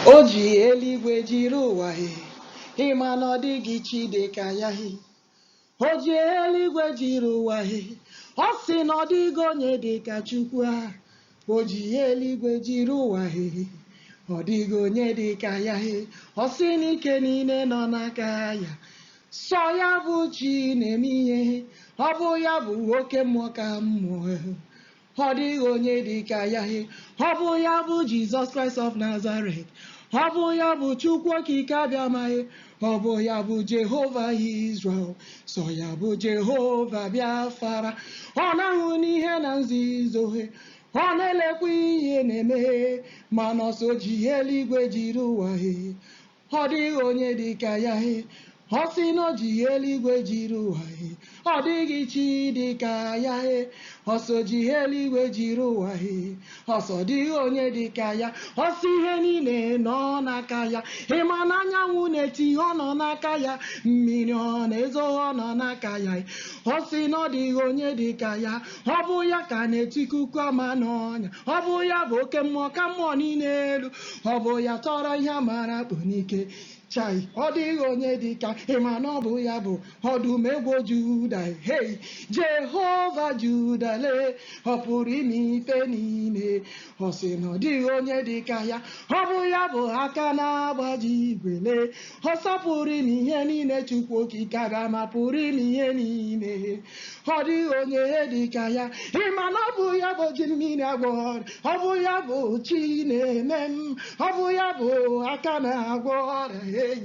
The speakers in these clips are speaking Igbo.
O ji eluigwe jiri ụwa he, ịma na ọ dịghị chi dị ka ya he. O ji eluigwe jiri ụwa he, ọ sị na ọ dịghị onye dị ka Chukwu a. O ji eluigwe jiri ụwa he, ọ dịghị onye dị ka ya he. Ọ sị na ike niile nọ n'aka ya. Sọ ya bụ chi na-eme ihe, ọ bụ ya bụ oke mmụọ ka mmụọ. Ọ dịghị onye dị ka ya he. Ọ bụ ya bụ Jizọs Kraịst of Nazareth. Ọ bụ ya bụ Chukwu Okike Abịamaghị. Ọ bụ ya bụ Jehova Israel. Sọ ya bụ Jehova Biafra. Ọ na-ahụ n'ihe na nzuzo he. Ọ na-elekwa ihe na-eme, mana ọsọ ji eluigwe jiri ụwa he. Ọ dịghị onye dị ka ya he. Ọ sị na o ji eluigwe jiri ụwa he. Ọ dịghị chi dị ka ya he. Ọsọ ji eluigwe jiri ụwa he. Ọsọ dịghị onye dị ka ya. Ọ sị ihe niile nọ n'aka ya. Ịma na anyanwụ na-eti, ọ nọ n'aka ya. Mmiri ọ na-ezo, ọ nọ n'aka ya. Ọ sị na ọ dịghị onye dị ka ya. Ọ bụ ya ka na-etikuku ama n'ọnya. Ọ bụ ya bụ oke mmụọ ka mmụọ niile elu. Ọ bụ ya tọrọ ihe amara kpụ n'ike. Chai, ọ dịghị onye dị ka, ịma na ọ bụ ya bụ ọdụm egwu Juda. Hei, Jehova Juda, lee, ọ pụrụ ime ife niile. Ọ sị na ọ dịghị onye dị ka ya. Ọ bụ ya bụ aka na-agbaji igwe, lee, ọ sọpụrụ ime ihe niile. Chukwu Okike Abịama pụrụ ime ihe niile. Ọ dịghị onye dị ka ya. Ịma na ọ bụ ya bụ ji mmiri agwọ ọrịa. Ọ bụ ya bụ chi na-eme m. Ọ bụ ya bụ aka na-agwọ ọrịa. Ei,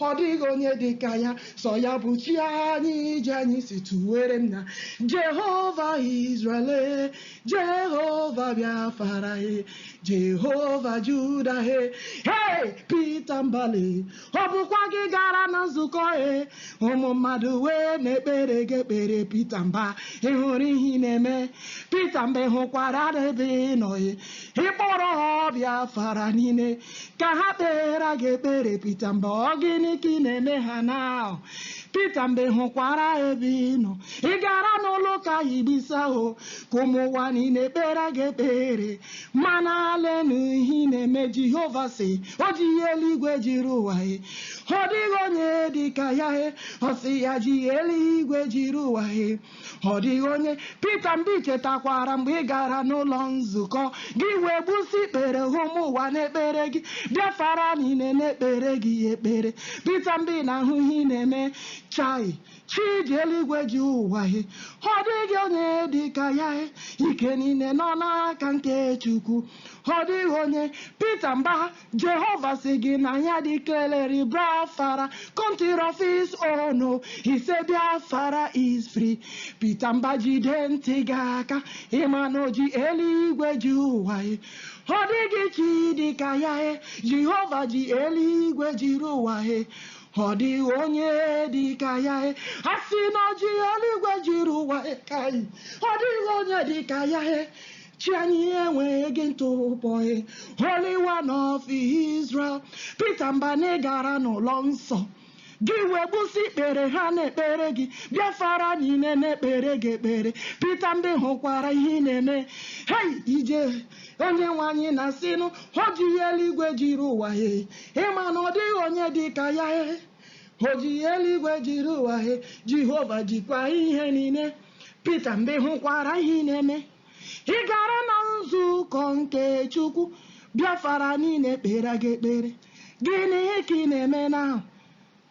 ọ dịghị onye dị ka ya. Sọ ya bụ chi anyị ji anyị si tụwere m na Jehova Israel, Jehova Biafra he, Jehova Juda he. Hey, Peter Mbale, ọ bụkwa gị gara na nzukọ he, ụmụ mmadụ wee na-ekpere gị ekpere. Peter Mba, ị hụrụ ihe ị na-eme? Peter Mba, ị hụkwara n'ebe ị nọ he? Ị kpọrọ ha Biafra niile ka ha kpere gị ekpere. Peter Mba, ọ gịnị ka ị na-eme ha na? Peter Mba, ị hụkwara ebe ị nọ? Ị gara n'ụlọ ụka Igbisa o ka ụmụ ụwa niile kpere gị ekpere, mana lenu ihe ị na-eme. Jehova si o ji eluigwe jiri ụwa he, ọ dịghị onye dị ka ya he. Ọ sị ya ji eluigwe jiri ụwa he, ọ dịghị onye. Peter Mba, chetakwara mgbe ị gara n'ụlọ nzukọ gị wee gbusi ikpere ụmụ ụwa na-ekpere gị, Biafra niile na-ekpere gị ekpere. Peter Mba, na-ahụ ihe ị na-eme? Chai, chi ji eluigwe ji ụwa he, ọ dịghị onye dị ka ya he. Ike niile nọ n'aka nke Chukwu, ọ dịghị onye. Peter Mba, Jehova si gị na ya dị kelere Biafra country of his own. He said Biafra is free. Peter Mba, jide ntị gị aka. Ịma na o ji eluigwe ji ụwa he, ọ dịghị chi dị ka ya he. Jehova ji eluigwe jiri ụwa he, ọ dịghị onye dị ka ya he. A sị na o ji eluigwe jiri ụwa he, kai, ọ dịghị onye dị ka ya he. Chi anyị enweghị ntụpọ he, Holy One of Israel. Peter Mbane gara n'ụlọ nsọ gị wee gbusi ikpere ha na-ekpere gị, Biafra niile na-ekpere gị ekpere. Peter Mba, hụkwara ihe ị na-eme? Hei, ije onye nwe anyị na-asịnụ o ji eluigwe jiri ụwa he, ịma na ọ dịghị onye dị ka ya he. O ji eluigwe jiri ụwa he, Jehova jikwa ihe niile. Peter Mba, hụkwara ihe ị na-eme? Ị gara na nzukọ nke Chukwu, Biafra niile kpere gị ekpere. Gịnị ka ị na-eme na?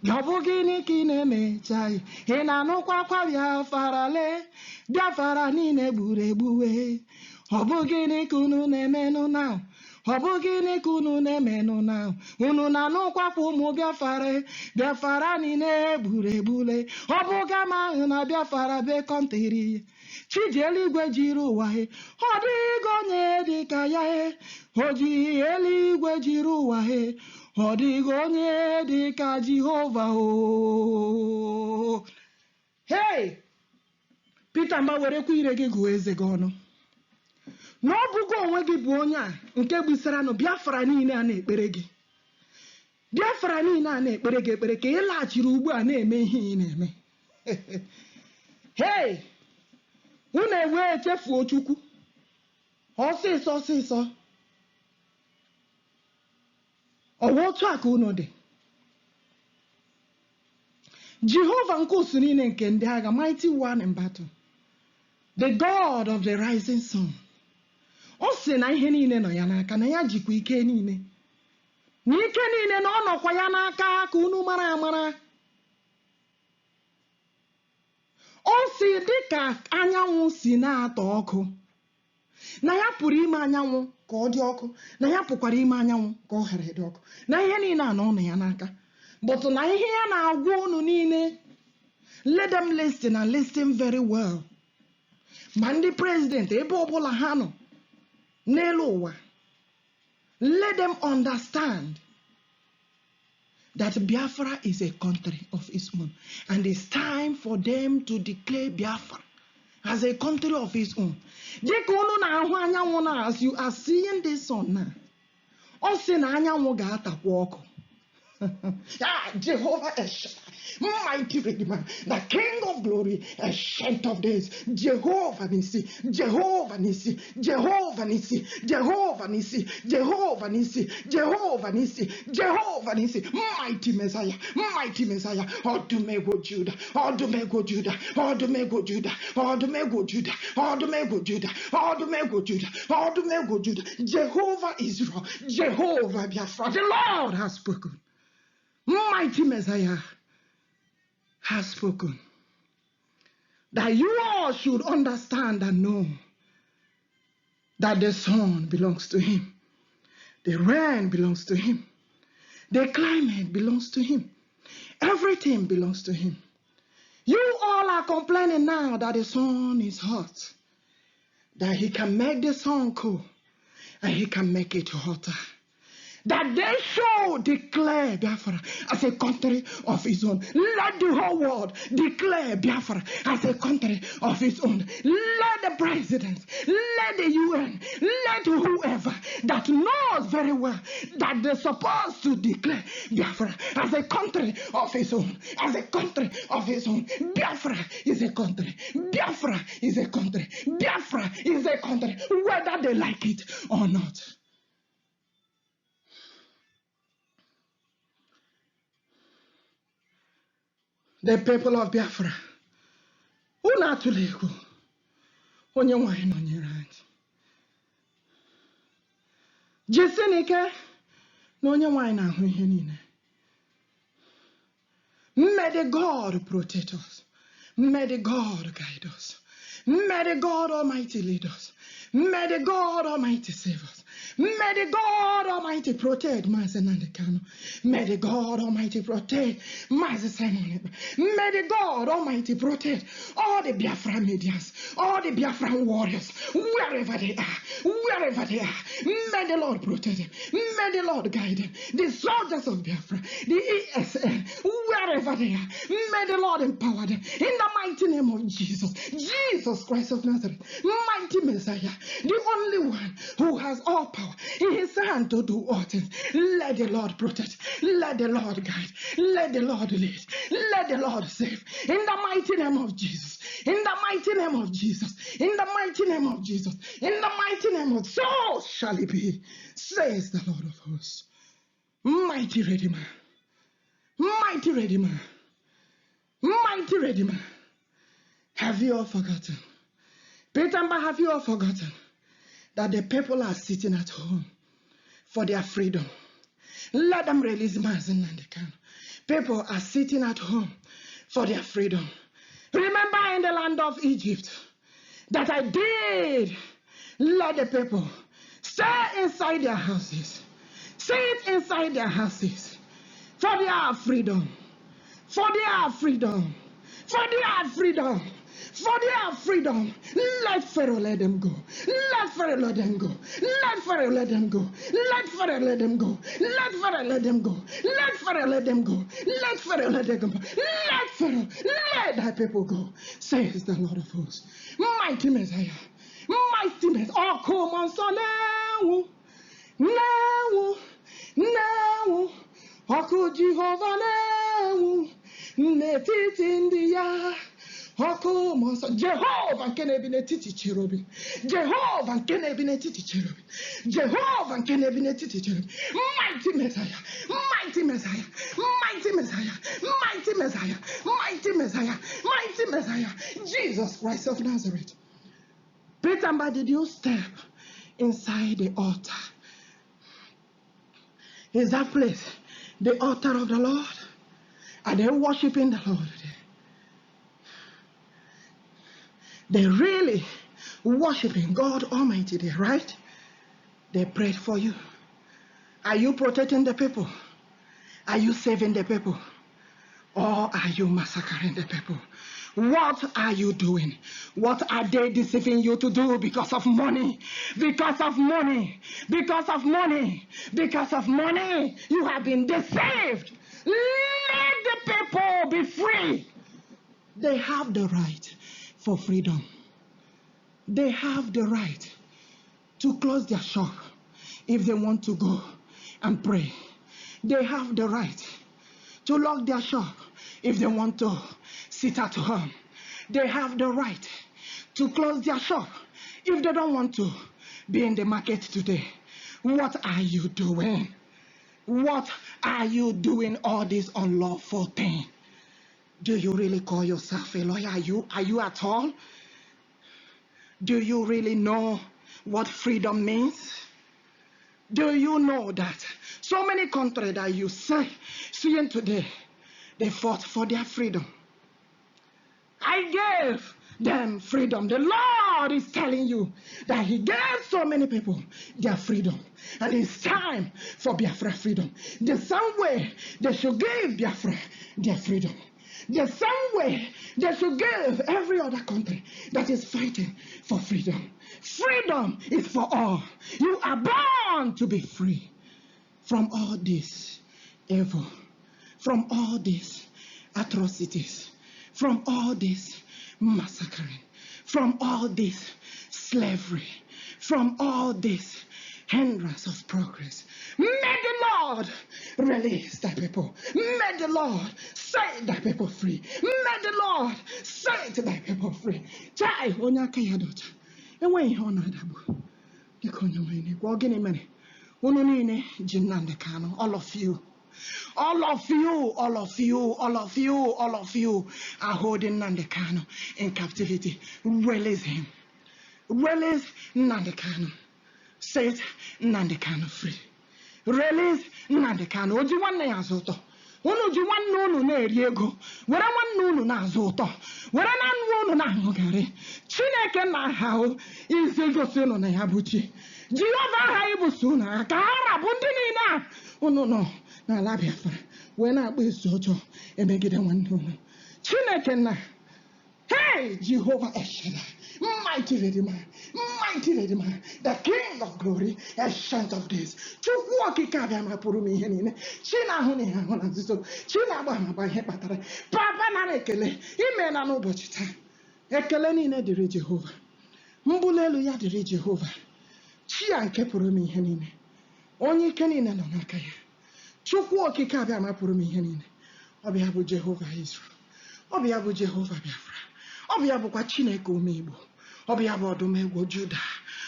Ọ bụ gịnị ka ị na-eme? Chai, ị na-anụkwa akwa Biafra? Lee, Biafra niile gburu egbuwe. Ọ bụ gịnị ka unu na-emenụ na? Ọ bụ gịnị ka unu na-emenụ na? Unu na-anụkwa kwa ụmụ Biafra, Biafra niile gburu egbule. Ọ bụ gama ahụ na Biafra be country. Chi ji eluigwe jiri ụwa he, ọ dịghị onye dị ka ya he. O ji eluigwe jiri ụwa he, ọ dịghị onye dị ka Jehova o. Hey, Peter Mba, werekwa ire gị gụọ eze gị ọnụ na ọ bụgo onwe gị bụ onye a nke gbusaranụ Biafra niile a na-ekpere gị. Biafra niile a na-ekpere gị ekpere ka ị laghachiri ugbu a na-eme ihe ị na-eme. Hey, unu ewee chefuo Chukwu ọsịsọ ọsịsọ. Ọwa otu a ka unu dị. Jehova nke usu niile nke ndị agha, mighty one in battle, the God of the rising sun, ọ sị na ihe niile nọ ya n'aka, na ya jikwa ike niile, na ike niile na ọ nọkwa ya n'aka, ka unu mara amara. Ọ sị dịka anyanwụ si na-atọ ọkụ, na ya pụrụ ime anyanwụ ka ọ dị ọkụ, na ya pụkwara ime anyanwụ ka ọ ghara ịdị ọkụ, na ihe niile a nọ ya n'aka. But na ihe ya na-agwa unu niile, let them listen and listen very well. Ma ndị president, ebe ọbụla ha nọ n'elu ụwa, let them understand that Biafra is a country of its own, and it's time for them to declare Biafra as a country of its own. Dịka unu na-ahụ anyanwụ na, as you are seeing this sun now, ọ sị na anyanwụ ga-atakwa ọkụ. Ah, Jehovah El Shaddai, mighty Redeemer, the King of glory, Ancient of Days, Jehovah Nissi, Jehovah Nissi, Jehovah Nissi, Jehovah Nissi, Jehovah Nissi, Jehovah Nissi, Jehovah Nissi, mighty Messiah, mighty Messiah, Odumegwu Judah, Odumegwu Judah, Odumegwu Judah, Odumegwu Judah, Odumegwu Judah, Odumegwu Judah, Odumegwu Judah, Jehovah Israel, Jehovah Biafra, the Lord has spoken. Mighty Messiah has spoken. That you all should understand and know that the sun belongs to him, the rain belongs to him, the climate belongs to him, everything belongs to him. You all are complaining now that the sun is hot, that he can make the sun cool and he can make it hotter. That they should declare Biafra as a country of its own. Let the whole world declare Biafra as a country of its own. Let the president, let the UN, let whoever that knows very well that they're supposed to declare Biafra as a country of its own, as a country of its own. Biafra is a country. Biafra is a country. Biafra is a country, whether they like it or not. The people of Biafra, unu atụla egwu, onye nwanyị nọnyere anyị. Jisinụ ike na onye nwanyị na-ahụ ihe niile. May the God protect us. May the God guide us. May the God Almighty lead us. May the God Almighty save us. May the God Almighty protect Mazi Nnamdi Kanu. May the God Almighty protect Mazi Simon Ekpa. May the God Almighty protect all the Biafran medias, all the Biafran warriors, wherever they are, wherever they are. May the Lord protect them. May the Lord guide them. The soldiers of Biafra, the ESN, wherever they are, may the Lord empower them. In the mighty name of Jesus, Jesus Christ of Nazareth, mighty Messiah, the only one who has all power in his hand to do all things. Let the Lord protect, let the Lord guide, let the Lord lead, let the Lord save. In the mighty name of Jesus, in the mighty name of Jesus, in the mighty name of Jesus, in the mighty name of, so shall it be, says the Lord of hosts. Mighty Redeemer, mighty Redeemer, mighty Redeemer. Have you all forgotten? Peter Mba, have you all forgotten that the people are sitting at home for their freedom? Let them release Mazi Nnamdi Kanu. People are sitting at home for their freedom. Remember in the land of Egypt that I did let the people stay inside their houses, sit inside their houses for their freedom, for their freedom, for their freedom, for their freedom. Let Pharaoh let them go. Let Pharaoh let them go. Let Pharaoh let them go. Let Pharaoh let them go. Let Pharaoh let them go. Let Pharaoh let them go. Let Pharaoh let them go. Let Pharaoh let thy people go, says the Lord of hosts. Mighty Messiah, mighty Messiah. Oh, come on, son. Na-enwu, na-enwu, ọkụ Jehova na-enwu n'etiti ndị ya. Ọkụ mmụọ nsọ, Jehova nke na-ebi n'etiti cherubim, Jehova nke na-ebi n'etiti cherubim, Jehova nke na-ebi n'etiti cherubim, mighty Messiah, Messiah, mighty Messiah, mighty Messiah, mighty Messiah, mighty Messiah, Jesus Christ of Nazareth. Peter Mba, did you step inside the altar? Is that place the altar of the Lord? Are they worshiping the Lord? They really worshiping God Almighty there, right? They prayed for you. Are you protecting the people? Are you saving the people? Or are you massacring the people? What are you doing? What are they deceiving you to do because of money? Because of money. Because of money. Because of money. You have been deceived. Let the people be free. They have the right for freedom. They have the right to close their shop if they want to go and pray. They have the right to lock their shop if they want to sit at home. They have the right to close their shop if they don't want to be in the market today. What are you doing? What are you doing all this unlawful thing? Do you really call yourself a lawyer? Are you at all? Do you really know what freedom means? Do you know that so many countries that you see seeing today, they fought for their freedom? I gave them freedom. The Lord is telling you that He gave so many people their freedom. And it's time for Biafra freedom. The same way they should give Biafra their freedom. The same way they should give every other country that is fighting for freedom. Freedom is for all. You are born to be free from all this evil, from all these atrocities, from all this massacring, from all this slavery, from all this hindrance of progress. May the Lord release thy people. May the Lord set thy people free. May the Lord set thy people free. Chai, onye aka ya dị ọcha. Enweghị ihe ọ na-adagbu. Dịka onye nwere na-ekwu, ọ gịnị mere? Unu niile ji Nnamdi Kanu, all of you. All of you, all of you, all of you, all of you are holding Nnamdi Kanu in captivity. Release him. Release Nnamdi Kanu. Set Nnamdi Kanu free. Release Nnamdi Kanu. O ji nwanne ya azụ ụtọ. Unu ji nwanne unu na-eri ego. Were nwanne unu na-azụ ụtọ. Were na nwa unu na-aṅụ garị. Chineke na aha o isi gosi unu na ya bụ chi. Jehova aha ibuso unu agha ka ha rabụ ndị niile a unu nọ n'ala Biafra wee na-akpa ezi ọjọọ emegide nwanne unu. Chineke na. Hey, Jehovah El Shaddai, mighty Redeemer, mighty Redeemer, the King of glory, Ancient of days. Chukwu okike abịa pụrụ m ihe niile. Chi na-ahụ na ihe ahụ na nzuzo. Chi na-agba ama agba ihe kpatara. Papa nara ekele, imeela n'ụbọchị taa. Ekele niile dịrị Jehova. Mbuli elu ya dịrị Jehova. Chi ya nke pụrụ m ihe niile. Onye ike niile nọ n'aka ya. Chukwu okike abịa pụrụ m ihe niile. Ọ bụ ya bụ Jehova Israel. Ọ bụ ya bụ Jehova Biafra. Ọ bụ ya bụkwa Chineke ume Igbo. Ọ bụ ya bụ ọdụm egwu Juda.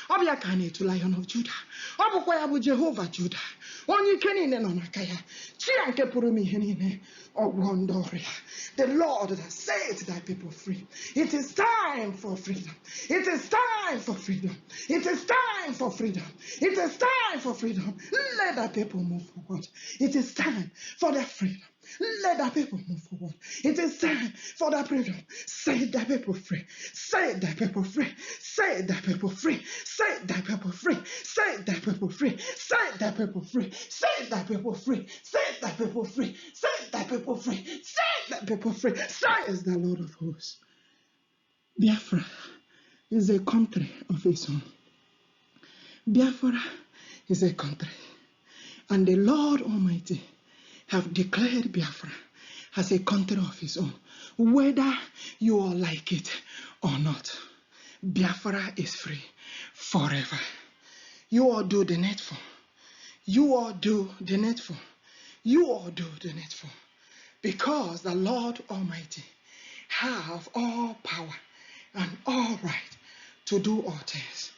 Ọ bụ ya ka a na-etu Lion of Judah. Ọ bụkwa ya bụ Jehova Juda. Onye ike niile nọ n'aka ya. Chi ya nke pụrụ m ihe niile. Ọgwọ ndị ọrịa. The Lord that set thy people free. It is time for freedom. It is time for freedom. It is time for freedom. It is time for freedom. Let the people move forward. It is time for their freedom. Let the people move forward. It is time for the freedom. Set the people free. Set the people free. Set the people free. Set the people free. Set the people free. Set the people free. Set the people free. Set the people free. Set the people free. Set the people free. Says the Lord of hosts. Biafra is a country of its own. Biafra is a country. And the Lord Almighty have declared Biafra as a country of his own, whether you all like it or not. Biafra is free forever. You all do the needful. You all do the needful. You all do the needful. Because the Lord Almighty have all power and all right to do all things.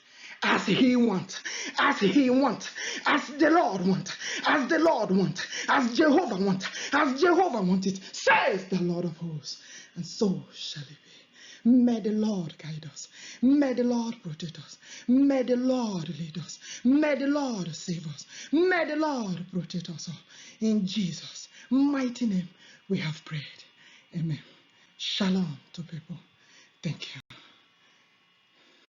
As he want, as he want, as the Lord want, as the Lord want, as Jehovah want, as Jehovah want it, says the Lord of hosts, and so shall it be. May the Lord guide us. May the Lord protect us. May the Lord lead us. May the Lord save us. May the Lord protect us all. In Jesus' mighty name, we have prayed. Amen. Shalom to people. Thank you.